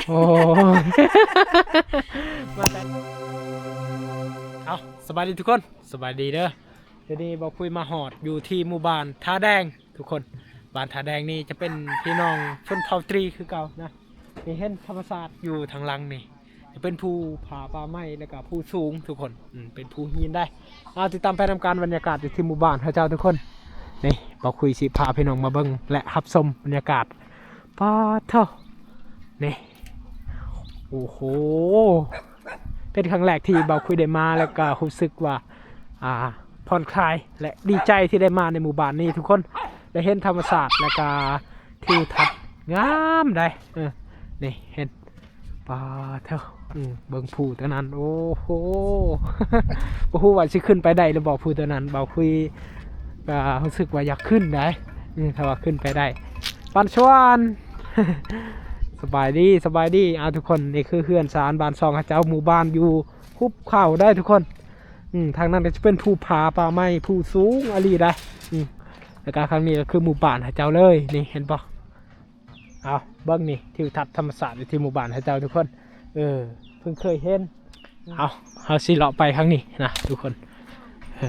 ໂອ້ຍ ເອົາ ສະບາຍດີທຸກຄົນ ສະບາຍດີເດີ. ດຽວນີ້ບ່າວຄຸຍມາຮອດຢູ່ທີ່ໝູ່ບ້ານທ່າແດງທຸກຄົນ. ບ້ານທ່າແດງນີ້ຈະເປັນພີ່ນ້ອງຊົນເຜົ່າຕຣີຄືເກົ່ານະ. ນີ້ເຫັນທຳມະຊາດຢູ່ທາງຫຼັງນີ້ ຈະເປັນພູຜາປ່າໄມ້ ແລ້ວກະພູສູງທຸກຄົນ ອືມ ເປັນພູຫີນໄດ໋. ເອົາ ຕິດຕາມໄປນຳກັນ ບັນຍາກາດຢູ່ທີ່ໝູ່ບ້ານເຂົາເຈົ້າທຸກຄົນ. ນີ້ບ່າວຄຸຍຊິພາພີ່ນ້ອງມາເບິ່ງ ແລະ ຮັບຊົມບັນຍາກາດ. ປາດໂທ້ ນີ້ ໂອ້ໂຫ ເປັນຄັ້ງແລກທີ່ບ່າວຄຸຍໄດ້ມາ ແລ້ວກະຮູ້ສຶກວ່າ ອ່າ ຜ່ອນຄາຍ ແລະ ດີໃຈທີ່ໄດ້ມາໃນໝູ່ບ້ານນີ້ທຸກຄົນ. ໄດ້ເຫັນທຳມະຊາດ ແລ້ວກະທິວທັດງາມໄດ໋. ເອີ ນີ້ເຫັນ ປາດໂທ້ ອືມ ເບິ່ງພູຕົວນັ້ນ ໂອ້ໂຫ ບໍ່ຮູ້ວ່າຊິຂຶ້ນໄປໄດ້ຫຼືບໍ່ ພູຕົວນັ້ນ. ບ່າວຄຸຍກະຮູ້ສຶກວ່າຢາກຂຶ້ນໄດ໋ ອືມ ຖ້າວ່າຂຶ້ນໄປໄດ້. ປານຊວນ ສະບາຍດີ ສະບາຍດີ. ເອົາ ທຸກຄົນ ນີ້ຄືເຮືອນຊານບ້ານຊ່ອງເຂົາເຈົ້າ ໝູ່ບ້ານຢູ່ຫຸບເຂົາໄດ໋ທຸກຄົນ. ອືມ ທາງນັ້ນກະຈະເປັນພູຜາປ່າໄມ້ ພູສູງອີ່ຫຼີໄດ໋. ອືມ ແລ້ວກະທາງນີ້ກະຄືໝູ່ບ້ານເຂົາເຈົ້າເລີຍ ນີ້ເຫັນບໍ່? ເອົາ ເບິ່ງນີ້ ທິວທັດທຳມະຊາດຢູ່ທີ່ໝູ່ບ້ານເຂົາເຈົ້າທຸກຄົນ. ເອີ ເພິ່ງເຄີຍເຫັນ. ເອົາ ເຮົາຊິເລາະໄປທາງນີ້ນະທຸກຄົນ. ເອີ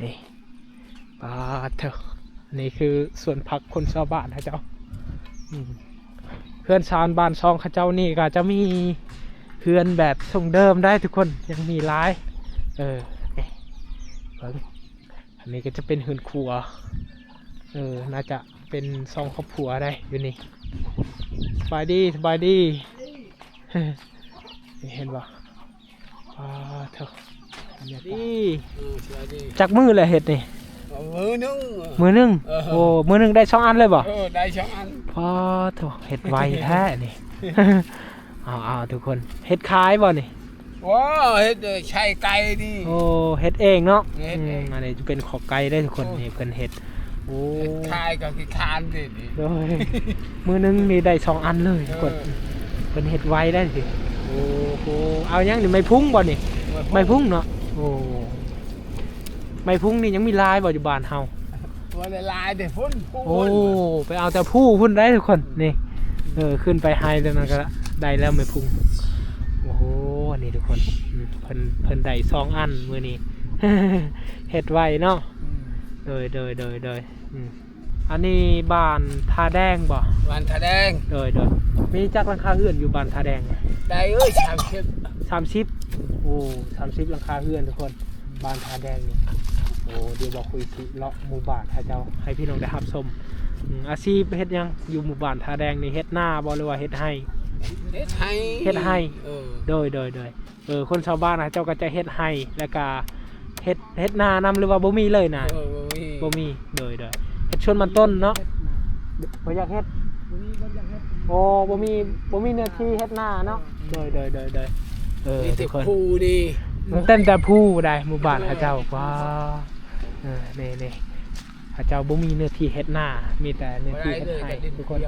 ນີ້ ປາດເທີ ນີ້ຄືສວນຜັກຄົນຊາວບ້ານເຂົາເຈົ້າ. ອືມ ເຮືອນຊານບ້ານຊ່ອງເຂົາເຈົ້ານີ້ກະຈະມີເຮືອນແບບຊົງເດີມໄດ໋ທຸກຄົນ ຍັງມີຫຼາຍ. ເອີ ນີ້ ເບິ່ງ ອັນນີ້ກະຈະເປັນເຮືອນຄົວ. ເອີ ໜ້າຈະເປັນສອງຄອບຄົວໄດ໋ຢູ່ນີ້. ສະບາຍດີ ສະບາຍດີ. ເຫັນບໍ່? ປາດໂທ້ ສະບາຍດີ. ເອີ ສະບາຍດີ. ຈັກມື້ແລ້ວເຮັດນີ້? ມື້ໜຶ່ງ ມື້ໜຶ່ງ. ເອີ ໂອ້ ມື້ໜຶ່ງໄດ້ສອງອັນເລີຍບໍ່? ເອີ ໄດ້ສອງອັນ. ປາດໂທ້ ເຮັດໄວແທ້ນີ້. ເອົາໆ ທຸກຄົນ ເຮັດຂາຍບໍ່ນີ້? ໂອ້ ເຮັດໃສ່ໄກ່ນີ້. ໂອ້ ເຮັດເອງເນາະ. ເຮັດເອງ. ອືມ ອັນນີ້ຈະເປັນຂອກໄກ່ເດ້ທຸກຄົນ. ໂອ້ ນີ້ເພິ່ນເຮັດ. ໂອ້ ເຮັດຂາຍກະຂີ້ຄ້ານເດ້ນີ້. ໂດຍ ມື້ໜຶ່ງນີ້ໄດ້ສອງອັນເລີຍທຸກຄົນ. ເອີ ເພິ່ນເຮັດໄວໄດ໋. ໂອ້ໂຫ ເອົາຫຍັງນີ້ ໄມ້ພຸງບໍ່ນີ້? ໄມ້ພຸງ ໄມ້ພຸງເນາະ. ໂອ້ ໄມ້ພຸງນີ້ຍັງມີຫຼາຍບໍ່ຢູ່ບ້ານເຮົາ? ບໍ່ໄດ້ຫຼາຍເດ້ ພຸ້ນ ພູ ໂອ້ ພຸ້ນ ໄປເອົາແຕ່ພູພຸ້ນໄດ໋ທຸກຄົນ. ນີ້ ເອີ ຂຶ້ນໄປໄຮ່ແລ້ວນັ້ນກະໄດ້ແລ້ວໄມ້ພຸງ. ໂອ້ໂຫ ນີ້ທຸກຄົນ ອືມ ເພິ່ນ ເພິ່ນໄດ້ສອງອັນມື້ນີ້ ເຮັດໄວເນາະ. ອືມ ໂດຍ ໂດຍ ໂດຍ ໂດຍ. ອືມ ອັນນີ້ບ້ານທ່າແດງບໍ່? ບ້ານທ່າແດງ. ໂດຍ ໂດຍ. ມີຈັກຫຼັງຄາເຮືອນຢູ່ບ້ານທ່າແດງ? ໄດ້ເອີຍ ສາມສິບ ສາມສິບ. ໂອ້ ສາມສິບຫຼັງຄາເຮືອນທຸກຄົນ ບ້ານທ່າແດງນີ້. ໂອ້ ດຽວບ່າວຄຸຍຊິເລາະໝູ່ບ້ານເຂົາເຈົ້າໃຫ້ພີ່ນ້ອງໄດ້ຮັບຊົມ. ອືມ ອາຊີບເຮັດຫຍັງຢູ່ໝູ່ບ້ານທ່າແດງນີ້? ເຮັດນາບໍ່ ຫຼືວ່າເຮັດໄຮ່? ເຮັດໄຮ່. ເຮັດໄຮ່. ເອີ ໂດຍ ໂດຍ ໂດຍ. ເອີ ຄົນຊາວບ້ານເຂົາເຈົ້າກະຈະເຮັດໄຮ່ ແລ້ວກະເຮັດ ເຮັດນານຳ ຫຼືວ່າບໍ່ມີເລີຍນາ? ເອີ ບໍ່ມີ ບໍ່ມີ. ໂດຍ ໂດຍ. ເຮັດສວນມັນຕົ້ນເນາະ. ບໍ່ຢາກເຮັດ. ໂອ້ ບໍ່ມີ ບໍ່ມີເນື້ອທີ່ເຮັດນາເນາະ. ໂດຍ ໂດຍ ໂດຍ ໂດຍ. ເອີ ມີແຕ່ພູນີ້ ເຕັມແຕ່ພູໄດ໋ ໝູ່ບ້ານເຂົາເຈົ້າ. ວ້າ ເອີ ນີ້ ນີ້ ເຂົາເຈົ້າບໍ່ມີເນື້ອທີ່ເຮັດນາ ມີແຕ່ເນື້ອທີ່ເຮັດໄຮ່ທຸກຄົນ.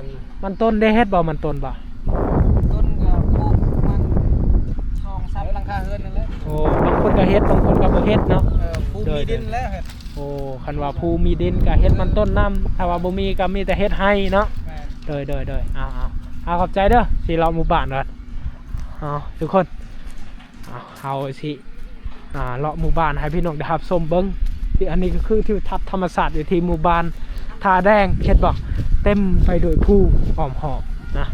ມັນຕົ້ນໄດ້ເຮັດບໍ່? ມັນຕົ້ນບໍ່? ມັນຕົ້ນກະປູກປະມານສອງສາມຫຼັງຄາເຮືອນນັ້ນແຫຼະ. ໂອ້ ບາງຄົນກະເຮັດ ບາງຄົນກະບໍ່ເຮັດເນາະ. ເອີ ຜູ້ມີດິນແລ້ວເຮັດ. ໂອ້ ຄັນວ່າຜູ້ມີດິນກະເຮັດມັນຕົ້ນນຳ ຖ້າວ່າບໍ່ມີກະມີແຕ່ເຮັດໄຮ່ເນາະ. ແມ່ນ. ໂດຍ ໂດຍ ໂດຍ. ເອົາ ເອົາ ເອົາ ຂອບໃຈເດີ ຊິເລາະໝູ່ບ້ານກ່ອນ. ເອົາ ທຸກຄົນ ເອົາ ເຮົາຊິ ອ່າ ເລາະໝູ່ບ້ານໃຫ້ພີ່ນ້ອງໄດ້ຮັບຊົມເບິ່ງ. ທີ່ ອັນນີ້ກະຄືທິວທັດທຳມະຊາດຢູ່ທີ່ໝູ່ບ້ານທ່າແດງ ເຫັນບໍ່? ເຕັມໄປດ້ວຍພູອ້ອມຮອບນະ.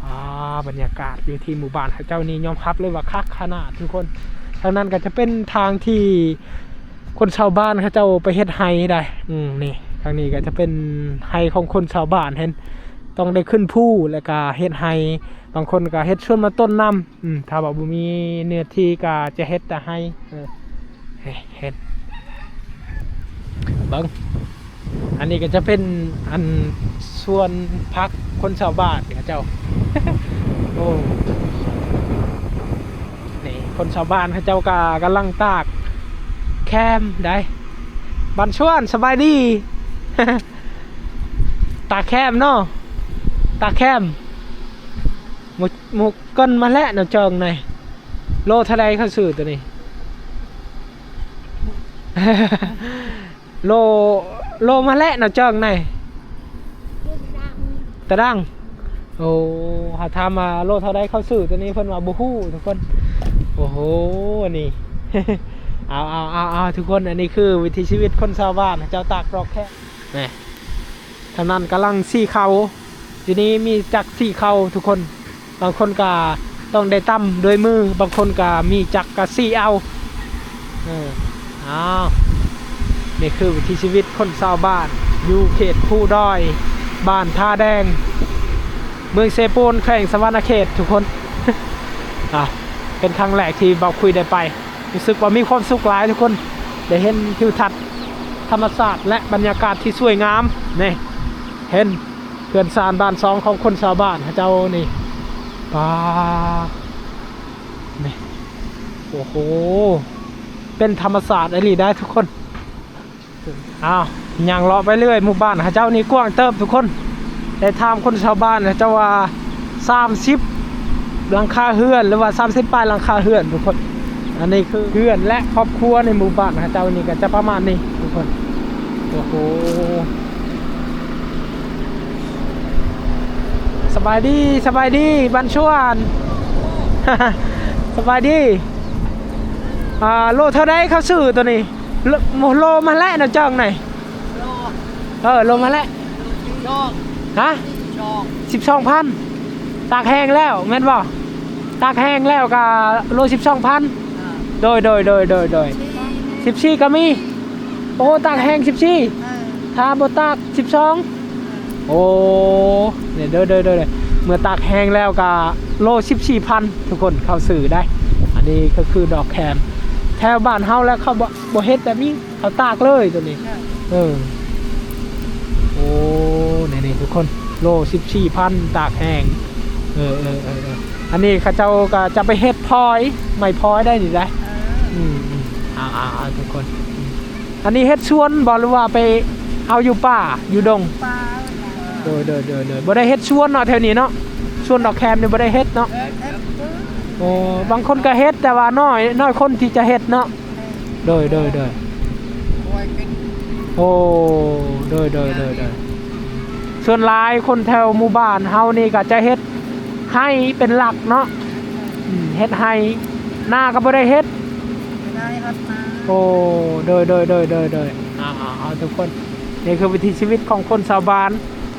ອ່າ ບັນຍາກາດຢູ່ທີ່ໝູ່ບ້ານເຂົາເຈົ້ານີ້ຍອມຮັບເລີຍວ່າຄັກຂະໜາດທຸກຄົນ. ທາງນັ້ນກະຈະເປັນທາງທີ່ຄົນຊາວບ້ານເຂົາເຈົ້າໄປເຮັດໄຮ່ໄດ໋. ອືມ ນີ້ ທາງນີ້ກະຈະເປັນໄຮ່ຂອງຄົນຊາວບ້ານ ເຫັນ ຕ້ອງໄດ້ຂຶ້ນພູ ແລ້ວກະເຮັດໄຮ່. ບາງຄົນກະເຮັດສວນມັນຕົ້ນນຳ. ອືມ ຖ້າວ່າບໍ່ມີເນື້ອທີ່ກະຈະເຮັດແຕ່ໄຮ່. ເອີ ເຫັນ ເບິ່ງ ອັນນີ້ກະຈະເປັນອັນສວນຜັກຄົນຊາວບ້ານເຂົາເຈົ້າ. ໂອ້ ນີ້ຄົນຊາວບ້ານເຂົາເຈົ້າກະກຳລັງຕາກແຄມໄດ໋. ບັນຊວນ ສະບາຍດີ. ຕາກແຄມເນາະ ຕາກແຄມ. ໝູ່ ໝູ່ ກ່ອນມາແລະນະຈອງໃນ ໂລເທົ່າໃດເຂົາຊື້ໂຕນີ້? ໂລ ໂລມາແລະນະຈອງໃນ ຕະດັງ. ໂອ້ ຫາກຖາມວ່າໂລເທົ່າໃດເຂົ້າຊື້ໂຕນີ້ ເພິ່ນວ່າບໍ່ຮູ້ທຸກຄົນ. ໂອ້ໂຫ ນີ້ ເອົາໆໆໆ ທຸກຄົນ ອັນນີ້ຄືວິຖີຊີວິດຄົນຊາວບ້ານ ເຂົາເຈົ້າຕາກດອກແຄ ນີ້ ທາງນັ້ນກຳລັງສີເຂົ້າ ຢູ່ນີ້ມີຈັກສີເຂົ້າທຸກຄົນ. ບາງຄົນກະຕ້ອງໄດ້ຕຳດ້ວຍມື ບາງຄົນກະມີຈັກກະສີເອົາ. ເອີ ອ້າວ ນີ້ຄືວິຖີຊີວິດຄົນຊາວບ້ານ ຢູ່ເຂດພູດອຍ ບ້ານທ່າແດງ ເມືອງເຊໂປນ ແຂວງສະຫວັນນະເຂດທຸກຄົນ. ອ່າ ເປັນຄັ້ງແລກທີ່ບ່າວຄຸຍໄດ້ໄປ ຮູ້ສຶກວ່າມີຄວາມສຸກຫຼາຍທຸກຄົນ ໄດ້ເຫັນທິວທັດທຳມະຊາດ ແລະ ບັນຍາກາດທີ່ສວຍງາມ. ນີ້ ເຫັນເຮືອນຊານບ້ານຊ່ອງຂອງຄົນຊາວບ້ານເຂົາເຈົ້ານີ້ ປາ ນີ້ ໂອ້ໂຫ ເປັນທຳມະຊາດອີ່ຫຼີໄດ໋ທຸກຄົນ. ອ້າວ ຍ່າງເລາະໄປເລື້ອຍ ໝູ່ບ້ານເຂົາເຈົ້ານີ້ກວ້າງເຕີບທຸກຄົນ. ໄດ້ຖາມຄົນຊາວບ້ານເຂົາເຈົ້າວ່າ ສາມສິບຫຼັງຄາເຮືອນ ຫຼືວ່າສາມສິບປາຍຫຼັງຄາເຮືອນທຸກຄົນ. ອັນນີ້ຄືເຮືອນ ແລະ ຄອບຄົວໃນໝູ່ບ້ານເຂົາເຈົ້ານີ້ກະຈະປະມານນີ້ທຸກຄົນ. ໂອ້ໂຫ ສະບາຍດີ ສະບາຍດີ ບັນຊວນ ສະບາຍດີ. ອ່າ ໂລເທົ່າໃດເຂົ້າຊື້ໂຕນີ້? ໂລ ໂລມາແລ້ວນະ ເຈົ້ານາຍ. ໂລ ເອີ ໂລມາແລ້ວ ໂລສິບສອງ ຮະ ສິບສອງ ສິບສອງພັນ ຕາກແຫ້ງແລ້ວແມ່ນບໍ່? ຕາກແຫ້ງແລ້ວກະໂລສິບສອງພັນ. ອ່າ ໂດຍ ໂດຍ ໂດຍ ໂດຍ ໂດຍ ສິບສີ່ ສິບສີ່ກະມີ. ໂອ້ ຕາກແຫ້ງສິບສີ່ ເອີ ຖ້າບໍ່ຕາກສິບສອງ. ເອີ ໂອ້ ນີ້ເດີ ເດີ ເດີ ເດີ ເມື່ອຕາກແຫ້ງແລ້ວກະໂລສິບສີ່ພັນທຸກຄົນ ເຂົ້າຊື້ໄດ້. ອັນນີ້ກະຄືດອກແຄມ ແຖວບ້ານເຮົາແລ້ວເຂົາບໍ່ ບໍ່ເຮັດແບບນີ້ ເຂົາຕາກເລີຍໂຕນີ້. ເອີ ໂອ້ ນີ້ໆ ທຸກຄົນ ໂລສິບສີ່ພັນ ຕາກແຫ້ງ. ເອີ ເອີ ເອີ ເອີ ອັນນີ້ເຂົາເຈົ້າກະຈະໄປເຮັດພອຍ ໄມ້ພອຍໄດ້ນີ້ໄດ໋. ເອີ ອືມໆ ອ່າໆ ທຸກຄົນ ອັນນີ້ເຮັດສວນບໍ່ ຫຼືວ່າໄປເອົາຢູ່ປ່າຢູ່ດົງ? ປ່າ. ໂດຍ ໂດຍ ໂດຍ ໂດຍ ບໍ່ໄດ້ເຮັດສວນເນາະແຖວນີ້ເນາະ ສວນດອກແຄມນີ້ບໍ່ໄດ້ເຮັດເນາະ. ເອີ ເຮັດຢູ່. ໂອ້ ບາງຄົນກະເຮັດ ແຕ່ວ່ານ້ອຍ ນ້ອຍຄົນທີ່ຈະເຮັດເນາະ. ໂດຍ ໂດຍ ໂດຍ ໂອ້ ໂດຍ ໂດຍ ໂດຍ ໂດຍ ສ່ວນຫຼາຍຄົນແຖວໝູ່ບ້ານເຮົານີ້ກະຈະເຮັດໄຮ່ເປັນຫຼັກເນາະ. ອືມ ເຮັດໄຮ່ ນາກະບໍ່ໄດ້ເຮັດ. ໄດ້ຮັບມາ. ໂອ້ ໂດຍ ໂດຍ ເອົາ ເອົາ ເອົາ ທຸກຄົນ ນີ້ຄືວິຖີຊີວິດຂອງຄົນຊາວບ້ານ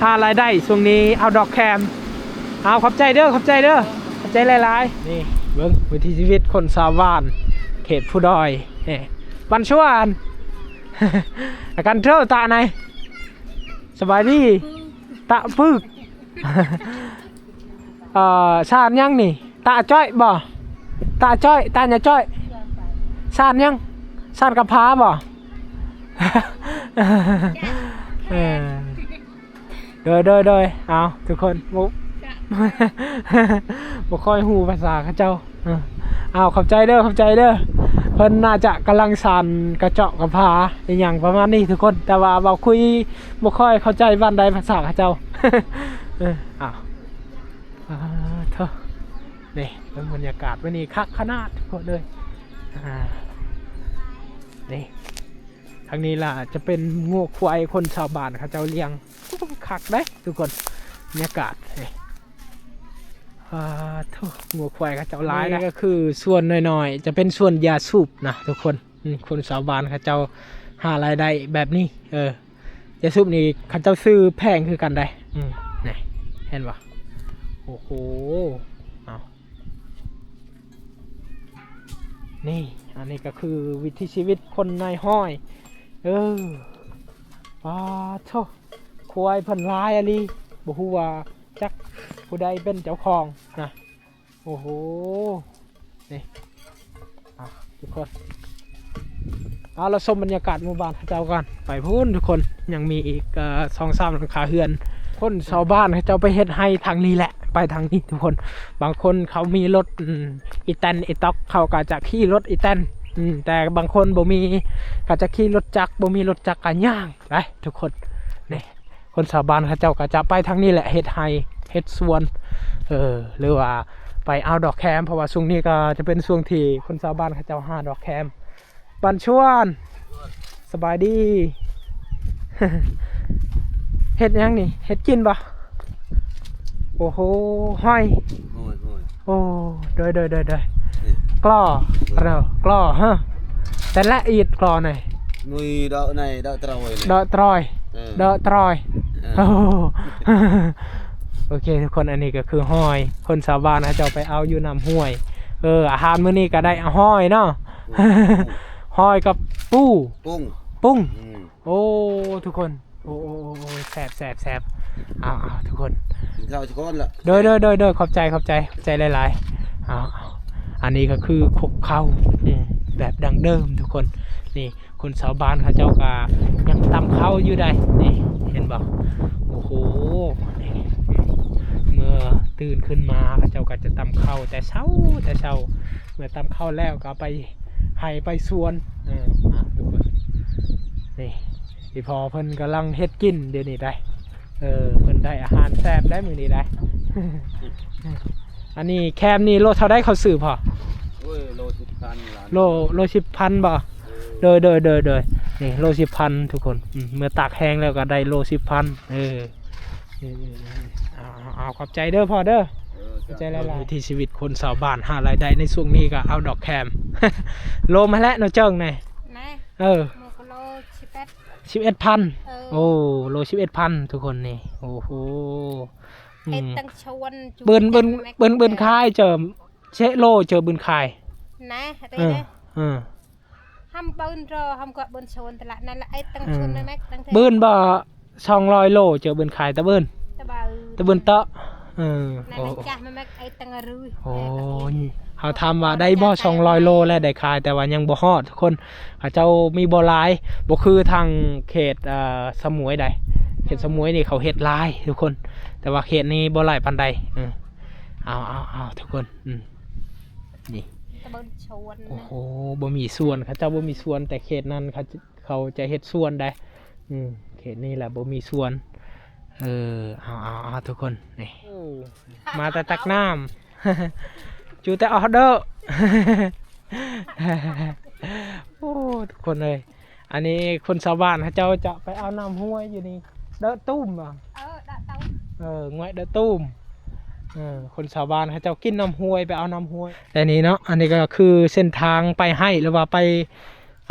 ຫາລາຍໄດ້ຊ່ວງນີ້ ເອົາດອກແຄມ. ເອົາ ຂອບໃຈເດີ ຂອບໃຈເດີ ຂອບໃຈຫຼາຍໆ. ນີ້ເບິ່ງວິຖີຊີວິດຄົນຊາວບ້ານເຂດພູດອຍ. ນີ້ ບັນຊວນ ອາການເທີຕາໃນ ສະບາຍດີ ຕະປຶກ ເອີ ຊານຫຍັງນີ້? ຕາຈ້ອຍບໍ່? ຕາຈ້ອຍ ຕາຍາຈ້ອຍ ຊານຫຍັງ? ຊານກຳພ້າບໍ່? ເອີ ໂດຍ ໂດຍ ໂດຍ ເອົາ ທຸກຄົນ ບໍ່ ບໍ່ຄ່ອຍຮູ້ພາສາເຂົາເຈົ້າ. ເອີ ເອົາ ຂອບໃຈເດີ ຂອບໃຈເດີ ເພິ່ນໜ້າຈະກຳລັງສານກະເຈາະກຳພ້າອີ່ຫຍັງປະມານນີ້ທຸກຄົນ ແຕ່ວ່າເວົ້າຄຸຍບໍ່ຄ່ອຍເຂົ້າໃຈປານໃດພາສາເຂົາເຈົ້າ. ເອີ ເອົາ ອາ ໂທ້ ນີ້ເບິ່ງບັນຍາກາດມື້ນີ້ຄັກຂະໜາດທຸກຄົນເອີຍ. ອາ ນີ້ ທາງນີ້ລະຈະເປັນງົວຄວາຍຄົນຊາວບ້ານເຂົາເຈົ້າລ້ຽງ ຄັກເດ້ທຸກຄົນ ບັນຍາກາດນີ້. ອາ ໂທ້ ງົວຄວາຍເຂົາເຈົ້າຫຼາຍນະ. ນີ້ກະຄືສວນນ້ອຍໆ ຈະເປັນສວນຢາສູບນະທຸກຄົນ. ອືມ ຄົນຊາວບ້ານເຂົາເຈົ້າຫາລາຍໄດ້ແບບນີ້. ເອີ ຢາສູບນີ້ເຂົາເຈົ້າຊື້ແພງຄືກັນໄດ໋. ອືມ ນີ້ ເຫັນບໍ່? ໂອ້ໂຫ ເອົາ ນີ້ ອັນນີ້ກະຄືວິຖີຊີວິດຄົນນາຍຮ້ອຍ. ເອີ ປາໂທ້ ຄວາຍເພິ່ນຫຼາຍອີ່ຫຼີ ບໍ່ຮູ້ວ່າຈັກຜູ້ໃດເປັນເຈົ້າຂອງນະ. ໂອ້ໂຫ ນີ້ ອ່ະ ທຸກຄົນ ເອົາ ລະຊົມບັນຍາກາດໝູ່ບ້ານເຂົາເຈົ້າກ່ອນ. ໄປພຸ້ນທຸກຄົນ ຍັງມີອີກ ເອີ ສອງສາມຫຼັງຄາເຮືອນ. ຄົນຊາວບ້ານເຂົາເຈົ້າໄປເຮັດໄຮ່ທາງນີ້ແຫຼະ ໄປທາງນີ້ທຸກຄົນ. ບາງຄົນເຂົາມີລົດ ອືມ ອີແຕນ ອີຕ໋ອກ ເຂົາກະຈະຂີ່ລົດອີແຕນ ອືມ ແຕ່ບາງຄົນບໍ່ມີ ກະຈະຂີ່ລົດຈັກ ບໍ່ມີລົດຈັກກະຍ່າງໄປທຸກຄົນ. ນີ້ ຄົນຊາວບ້ານເຂົາເຈົ້າກະຈະໄປທາງນີ້ແຫຼະ ເຮັດໄຮ່ ເຮັດສວນ ເອີ ຫຼືວ່າໄປເອົາດອກແຄມ ເພາະວ່າຊ່ວງນີ້ກະຈະເປັນຊ່ວງທີ່ຄົນຊາວບ້ານເຂົາເຈົ້າຫາດອກແຄມ. ບັນຊວນ ສະບາຍດີ ເຮັດຫຍັງນີ້? ເຮັດກິນບໍ່? ໂອ້ໂຫ ຫ້ອຍ ໂອ້ຍ ໂອ້ຍ ໂອ້ ໂດຍ ໂດຍ ໂດຍ ໂດຍ ນີ້ ກລໍ ເອີ ເອີ ກລໍ ຮະ ແຕ່ລະອີດກລໍໃນ ໜຸ່ຍເດາະໃນເດາະຕຣອຍ ເດາະຕຣອຍ ເອີ ເດາະຕຣອຍ ເອີ ໂອ້ ໂອເຄທຸກຄົນ ອັນນີ້ກໍຄືຫ້ອຍ ຄົນຊາວບ້ານເຂົາເຈົ້າໄປເອົາຢູ່ນ້ຳຫ້ວຍ ເອີ ອາຫານມື້ນີ້ກໍໄດ້ຫ້ອຍເນາະ ໂອ້ ຫ້ອຍກັບປູ ປຸງ ປຸງ ອືມ ໂອ້ ທຸກຄົນ ໂອ້ ໂອ້ ໂອ້ ໂອ້ ແຊບ ແຊບ ແຊບ ເອົາ ເອົາ ທຸກຄົນ ກິນເຂົ້າຊະກ່ອນລະ ໂດຍ ໂດຍ ໂດຍ ໂດຍ ຂອບໃຈ ຂອບໃຈ ຂອບໃຈຫຼາຍໆ ເອົາ ເອົາ ອັນນີ້ກໍຄືຄົກເຂົ້າ ອືມ ແບບດັ້ງເດີມທຸກຄົນ ນີ້ ຄົນຊາວບ້ານເຂົາເຈົ້າກໍຍັງຕຳເຂົ້າຢູ່ໃດ໋ ນີ້ ເຫັນບໍ່ ໂອ້ໂຫ ນີ້ ເມື່ອຕື່ນຂຶ້ນມາ ເຂົາເຈົ້າກໍຈະຕຳເຂົ້າແຕ່ເຊົ້າ ແຕ່ເຊົ້າ ເມື່ອຕຳເຂົ້າແລ້ວກໍໄປໄຮ່ໄປສວນ ເອີ ອ່າ ທຸກຄົນ ນີ້ ອີພໍ່ເພິ່ນກຳລັງເຮັດກິນດຽວນີ້ໄດ໋ ເອີ ເພິ່ນໄດ້ອາຫານແຊບໄດ໋ມື້ນີ້ໄດ໋ ອັນນີ້ແຄມນີ້ໂລເທົ່າໃດເຂົາຊື້ພໍ່? ໂອ້ຍ ໂລສິບພັນລະ ໂລ ໂລສິບພັນບໍ່? ເອີ ໂດຍ ໂດຍ ໂດຍ ໂດຍ ນີ້ໂລສິບພັນທຸກຄົນ ອືມ ເມື່ອຕາກແຫ້ງແລ້ວກໍໄດ້ໂລສິບພັນ ເອີ ເອີ ເອີ ເອີ ເອົາ ເອົາ ເອົາ ຂອບໃຈເດີພໍ່ເດີ ເອີ ຂອບໃຈຫຼາຍໆ ວິຖີຊີວິດຄົນຊາວບ້ານຫາລາຍໄດ້ໃນຊ່ວງນີ້ກໍເອົາດອກແຄມ ໂລມາແລ້ວເນາະເຈິງນີ້ ນະ ເອີ ໂລສິບເອັດ ສິບເອັດພັນ ເອີ ໂອ້ ໂລສິບເອັດພັນທຸກຄົນນີ້ ໂອ້ໂຫ ອືມ ເຮັດຕັ້ງຊວນ ເບິ່ນ ເບິ່ນ ເບິ່ນ ເບິ່ນຂາຍເຈີ ເຊະໂລເຈີ ເບິ່ນຂາຍ ນະ ເອີ ເອີ ຫ້າມເບິ່ນໂຕ ຫ້າມກະເບິ່ນຊວນຕະລະ ນັ້ນລະ ເຮັດຕັ້ງຊວນ ເອີ ແມັກ ຕັ້ງແຕ່ ເບິ່ນບໍ່ ສອງຮ້ອຍໂລ ເຈີເບິ່ນຂາຍຕະເບິ່ນ ຕະເບິ່ນ ຕະເບິ່ນເຕາະ ເອີ ນັ້ນ ໂອ້ ລະຈ້າ ແມັກ ເຮັດຕັ້ງອາ ໂອ້ຍ ເຮົາຖາມວ່າໄດ້ບໍ່ສອງຮ້ອຍໂລແລ້ວໄດ້ຂາຍ ແຕ່ວ່າຍັງບໍ່ຮອດທຸກຄົນ ເຂົາເຈົ້າມີບໍ່ຫຼາຍ ບໍ່ຄືທາງເຂດ ເອີ ສະໝວຍໃດ ເຂດສະໝວຍນີ້ເຂົາເຮັດຫຼາຍທຸກຄົນ ແຕ່ວ່າເຂດນີ້ບໍ່ຫຼາຍປານໃດ ເອີ ເອົາ ເອົາ ເອົາ ທຸກຄົນ ອືມ ນີ້ ຕະເບິ່ນຊວນ ໂອ້ໂຫ ບໍ່ມີສວນ ເຂົາເຈົ້າບໍ່ມີສວນ ແຕ່ເຂດນັ້ນເຂົາ ເຂົາຈະເຮັດສວນໃດ໋ ອືມ ເຂດນີ້ລະບໍ່ມີສວນ ເອີ ເອົາ ເອົາ ເອົາ ທຸກຄົນ ນີ້ ມາແຕ່ຕັກນ້ຳ ຈູແຕ່ອອເດີ ໂອ້ ທຸກຄົນເອີຍ ອັນນີ້ຄົນຊາວບ້ານເຂົາເຈົ້າຈະໄປເອົານ້ຳຫ້ວຍຢູ່ນີ້ ເດີະຕຸ້ມບໍ່? ເອີ ເດີະຕຸ້ມ ເອີ ງວຍເດີະຕຸ້ມ ເອີ ຄົນຊາວບ້ານເຂົາເຈົ້າກິນນ້ຳຫ້ວຍ ໄປເອົານ້ຳຫ້ວຍ ແຕ່ນີ້ເນາະ ອັນນີ້ກໍຄືເສັ້ນທາງໄປໄຮ່ ຫຼືວ່າໄປ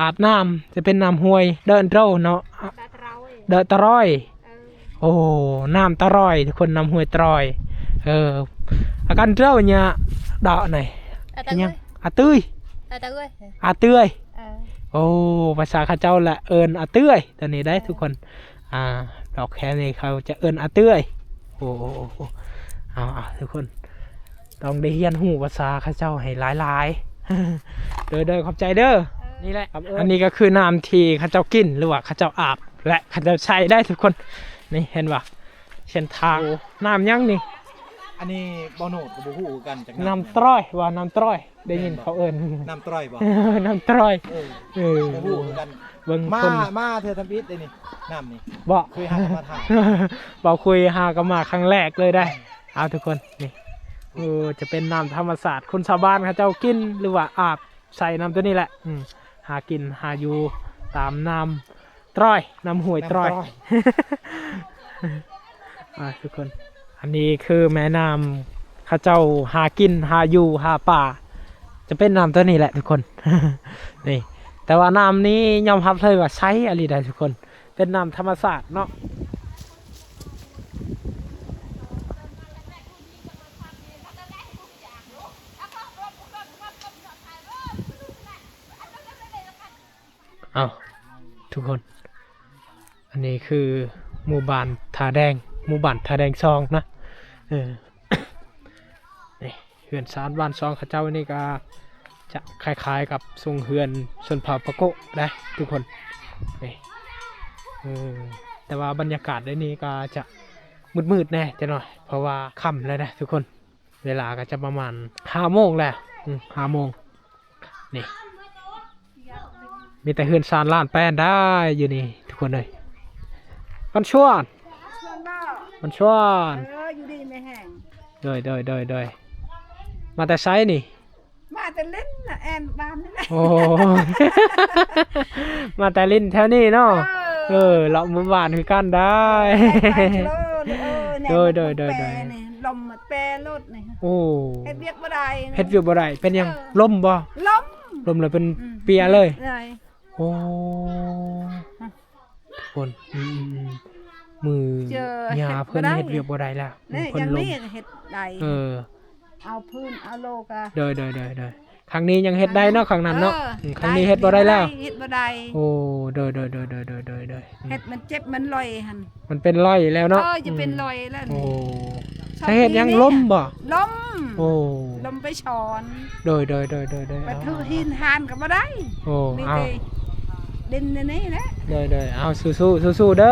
ອາບນ້ຳ ຈະເປັນນ້ຳຫ້ວຍເດີະໂຕເນາະ ເດີະຕະຣອຍ ເດີະຕະຣອຍ ເອີ ໂອ້ ນ້ຳຕະຣອຍ ທຸກຄົນ ນ້ຳຫ້ວຍຕະຣອຍ ເອີ ອາການເດີຍະ ເດາະໃນ ອາ ຫຍັງ ອາເຕີຍ ອາເຕີຍ ອາເຕີຍ ເອີ ໂອ້ ພາສາເຂົາເຈົ້າລະເອີ້ນອາເຕີຍ ຕົວນີ້ໄດ໋ ເອີ ທຸກຄົນ ອ່າ ດອກແຄນີ້ເຂົາຈະເອີ້ນອາເຕີຍ ໂອ້ ໂອ້ ໂອ້ ເອົາ ເອົາ ທຸກຄົນ ຕ້ອງໄດ້ຮຽນຮູ້ພາສາເຂົາເຈົ້າໃຫ້ຫຼາຍໆ ໂດຍ ໂດຍ ຂອບໃຈເດີ ເອີ ນີ້ແຫຼະ ອັນນີ້ກໍຄືນ້ຳທີ່ເຂົາເຈົ້າກິນ ຫຼືວ່າເຂົາເຈົ້າອາບ ແລະ ເຂົາເຈົ້າໃຊ້ໄດ້ທຸກຄົນ ນີ້ເຫັນບໍ່ ເສັ້ນທາງ ໂອ້ ນ້ຳຫຍັງນີ້ ອັນນີ້ບໍ່ໂນດກໍບໍ່ຮູ້ຄືກັນ ຈັກນ້ຳ ນ້ຳຕຣອຍ ວ່ານ້ຳຕຣອຍ ໄດ້ຍິນເຂົາເອີ້ນ ນ້ຳຕຣອຍບໍ່? ນ້ຳຕຣອຍ ເອີ ເອີ ບໍ່ຮູ້ຄືກັນ ເບິ່ງ ມາ ຄົນ ມາເທື່ອທຳອິດເດ້ນີ້ ນ້ຳນີ້ ບໍ່ ເຄີຍຫາກໍມາຖ່າຍ ບໍ່ ເຄີຍຫາກໍມາຄັ້ງແລກເລີຍໄດ໋ ເອົາ ທຸກຄົນ ນີ້ ໂອ້ ຈະເປັນນ້ຳທຳມະຊາດ ຄົນຊາວບ້ານເຂົາເຈົ້າກິນ ຫຼືວ່າອາບໃສ່ນ້ຳຕົວນີ້ແຫຼະ ອືມ ຫາກິນຫາຢູ່ຕາມນ້ຳຕຣອຍ ນ້ຳຫ້ວຍຕຣອຍ ນ້ຳຕຣອຍ ອ່າ ທຸກຄົນ ອັນນີ້ຄືແມ່ນ້ຳ ເຂົາເຈົ້າຫາກິນ ຫາຢູ່ ຫາປາ ຈະເປັນນ້ຳຕົວນີ້ແຫຼະທຸກຄົນ ນີ້ ແຕ່ວ່ານ້ຳນີ້ຍອມຮັບເລີຍວ່າໃສອີ່ຫຼີໄດ໋ທຸກຄົນ ເປັນນ້ຳທຳມະຊາດເນາະ ເອົ້າ ທຸກຄົນ ອັນນີ້ຄືໝູ່ບ້ານທ່າແດງ ໝູ່ບ້ານທ່າແດງສອງນະ ເອີ ນີ້ເຮືອນຊານບ້ານຊ່ອງເຂົາເຈົ້ານີ້ກໍຈະຄ້າຍໆກັບຊົງເຮືອນຊົນເຜົ່າປາໂກະນະທຸກຄົນ ນີ້ ເອີ ແຕ່ວ່າບັນຍາກາດໃນນີ້ກໍຈະມືດໆແດ່ຈັກໜ້ອຍ ເພາະວ່າຄ່ຳແລ້ວນະທຸກຄົນ ເວລາກໍຈະປະມານຫ້າໂມງແລ້ວ ອືມ ຫ້າໂມງ ນີ້ ມີແຕ່ເຮືອນຊານລ້ານແປ້ນໄດ໋ຢູ່ນີ້ທຸກຄົນເອີຍ ບັນຊວນ ບັນຊວນ ເອີ ຢູ່ດີມີແຮງ ໂດຍ ໂດຍ ໂດຍ ໂດຍ ມາແຕ່ໃສນີ້? ມາແຕ່ຫຼິ້ນນະ ແອນບ້ານນີ້ແຫຼະ ໂອ້ ມາແຕ່ຫຼິ້ນແຖວນີ້ເນາະ ເອີ ເອີ ເລາະໝູ່ບ້ານຄືກັນໄດ໋ ເອີ ໂດຍ ໂດຍ ໂດຍ ໂດຍ ແປນີ້ ມແປລົດນີ້ ໂອ້ ເຮັດວຽກບໍ່ໄດ້ ເຮັດວຽກບໍ່ໄດ້ ເປັນຫຍັງ? ເອີ ລົ້ມບໍ່? ລົ້ມ ລົ້ມແລ້ວເປັນ ອືມ ເປຍເລີຍ ເລີຍ ໂອ້ ຄົນ ອືມໆໆ ມື ເຈີ ຍ່າເພິ່ນເຮັດວຽກບໍ່ໄດ້ແລ້ວ ນີ້ ເພິ່ນລົ້ມ ເຮັດໄດ້ ເອີ ເອົາພື້ນເອົາໂລກະ ໂດຍໆໆໆ ຄັ້ງນີ້ຍັງເຮັດໄດ້ເນາະ ຄັ້ງນັ້ນເນາະ ເອີ ອືມ ຄັ້ງນີ້ເຮັດບໍ່ໄດ້ແລ້ວ ເຮັດບໍ່ໄດ້ ໂອ້ ໂດຍໆໆໆໆ ເຮັດມັນເຈັບມັນລອຍຫັ້ນ ມັນເປັນລອຍແລ້ວເນາະ ເອີ ຈະເປັນ ອືມ ລອຍແລ້ວ ໂອ້ ນີ້ ສາເຫດຫຍັງ? ລົ້ມບໍ່? ລົ້ມ ໂອ້ ລົ້ມໄປຊ້ອນ ໂດຍໆໆໆໆ ໄປຖືຫີນຫານກໍບໍ່ໄດ້ ໂອ້ ມີແຕ່ ເອົາ ດິນໃນນີ້ແຫຼະ ໂດຍໆ ເອົາ ສູ້ໆ ສູ້ໆເດີ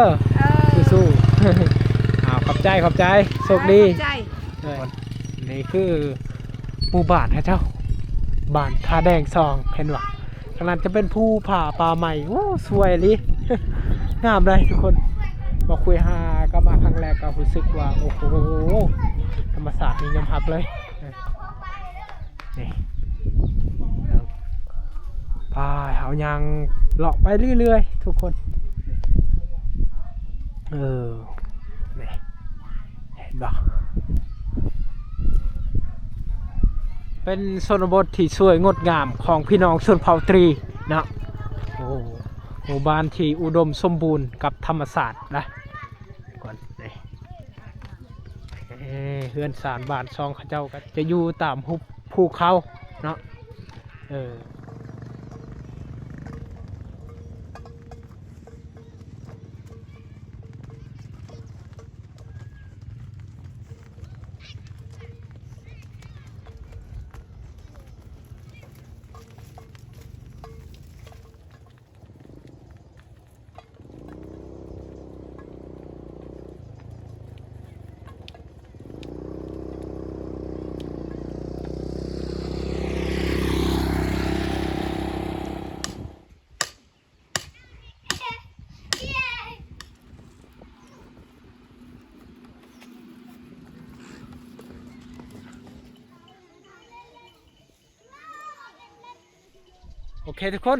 ເອີ ສູ້ໆ ເອົາ ຂອບໃຈ ຂອບໃຈ ໂຊກດີ ເອີ ຂອບໃຈ ໂດຍ ນີ້ຄືໝູ່ບ້ານເຂົາເຈົ້າ ບ້ານທ່າແດງສອງ ເຫັນບໍ່? ທາງນັ້ນຈະເປັນພູຜາປ່າໄມ້ ໂອ້ ສວຍອີ່ຫຼີ ງາມເດ້ທຸກຄົນ ມາຄຸຍຫາ ກໍມາຄັ້ງແລກກໍຮູ້ສຶກວ່າ ໂອ້ໂຫ ທຳມະຊາດນີ້ຍອມຮັບເລີຍ ນີ້ ໄປ ເຮົາຍ່າງເລາະໄປເລື້ອຍໆ ທຸກຄົນ ເອີ ນີ້ ເຫັນບໍ່? ເປັນຊົນນະບົດທີ່ສວຍງົດງາມຂອງພີ່ນ້ອງຊົນເຜົ່າຕຣີເນາະ ໂອ້ ໝູ່ບ້ານທີ່ອຸດົມສົມບູນກັບທຳມະຊາດນະ ກ່ອນ ນີ້ ເອີ ເຮືອນຊານບ້ານຊ່ອງເຂົາເຈົ້າກໍຈະຢູ່ຕາມຮູບພູເຂົາເນາະ ເອີ. ໂອເຄທຸກຄົນ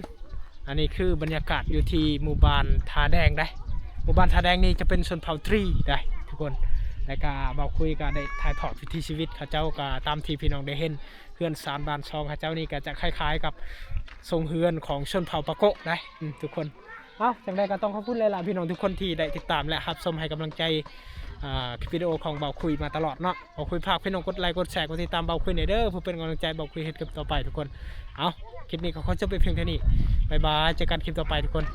ອັນນີ້ຄືບັນຍາກາດຢູ່ທີ່ໝູ່ບ້ານທ່າແດງເດ້ ໝູ່ບ້ານທ່າແດງນີ້ຈະເປັນຊົນເຜົ່າຕຣີເດ້ທຸກຄົນ ແລ້ວກະບ່າວຄຸຍກະໄດ້ຖ່າຍທອດວິຖີຊີວິດເຂົາເຈົ້າ ກະຕາມທີ່ພີ່ນ້ອງໄດ້ເຫັນ ເຮືອນຊານບ້ານຊ່ອງເຂົາເຈົ້ານີ້ກະຈະຄ້າຍໆກັບຊົງເຮືອນຂອງຊົນເຜົ່າປາໂກະເດ້ ອືມ ທຸກຄົນ. ເອົ້າ ຈັ່ງໃດກໍຕ້ອງຂອບຄຸນຫຼາຍໆ ພີ່ນ້ອງທຸກຄົນທີ່ໄດ້ຕິດຕາມ ແລະ ຮັບຊົມໃຫ້ກຳລັງໃຈ ອ່າ ຄລິບວິດີໂອຂອງບ່າວຄຸຍມາຕະຫຼອດເນາະ. ບ່າວຄຸຍຝາກພີ່ນ້ອງກົດໄລກົດແຊ ກົດຕິດຕາມບ່າວຄຸຍແດ່ເດີ ເພື່ອເປັນກຳລັງໃຈບ່າວຄຸຍເຮັດຄລິບຕໍ່ໄປທຸກຄົນ. ເອົ້າ ຄລິບນີ້ກໍຂໍຈົບໄປພຽງເທົ່ານີ້. ບາຍບາຍ ເຈີກັນຄລິບຕໍ່ໄປທຸກຄົນ.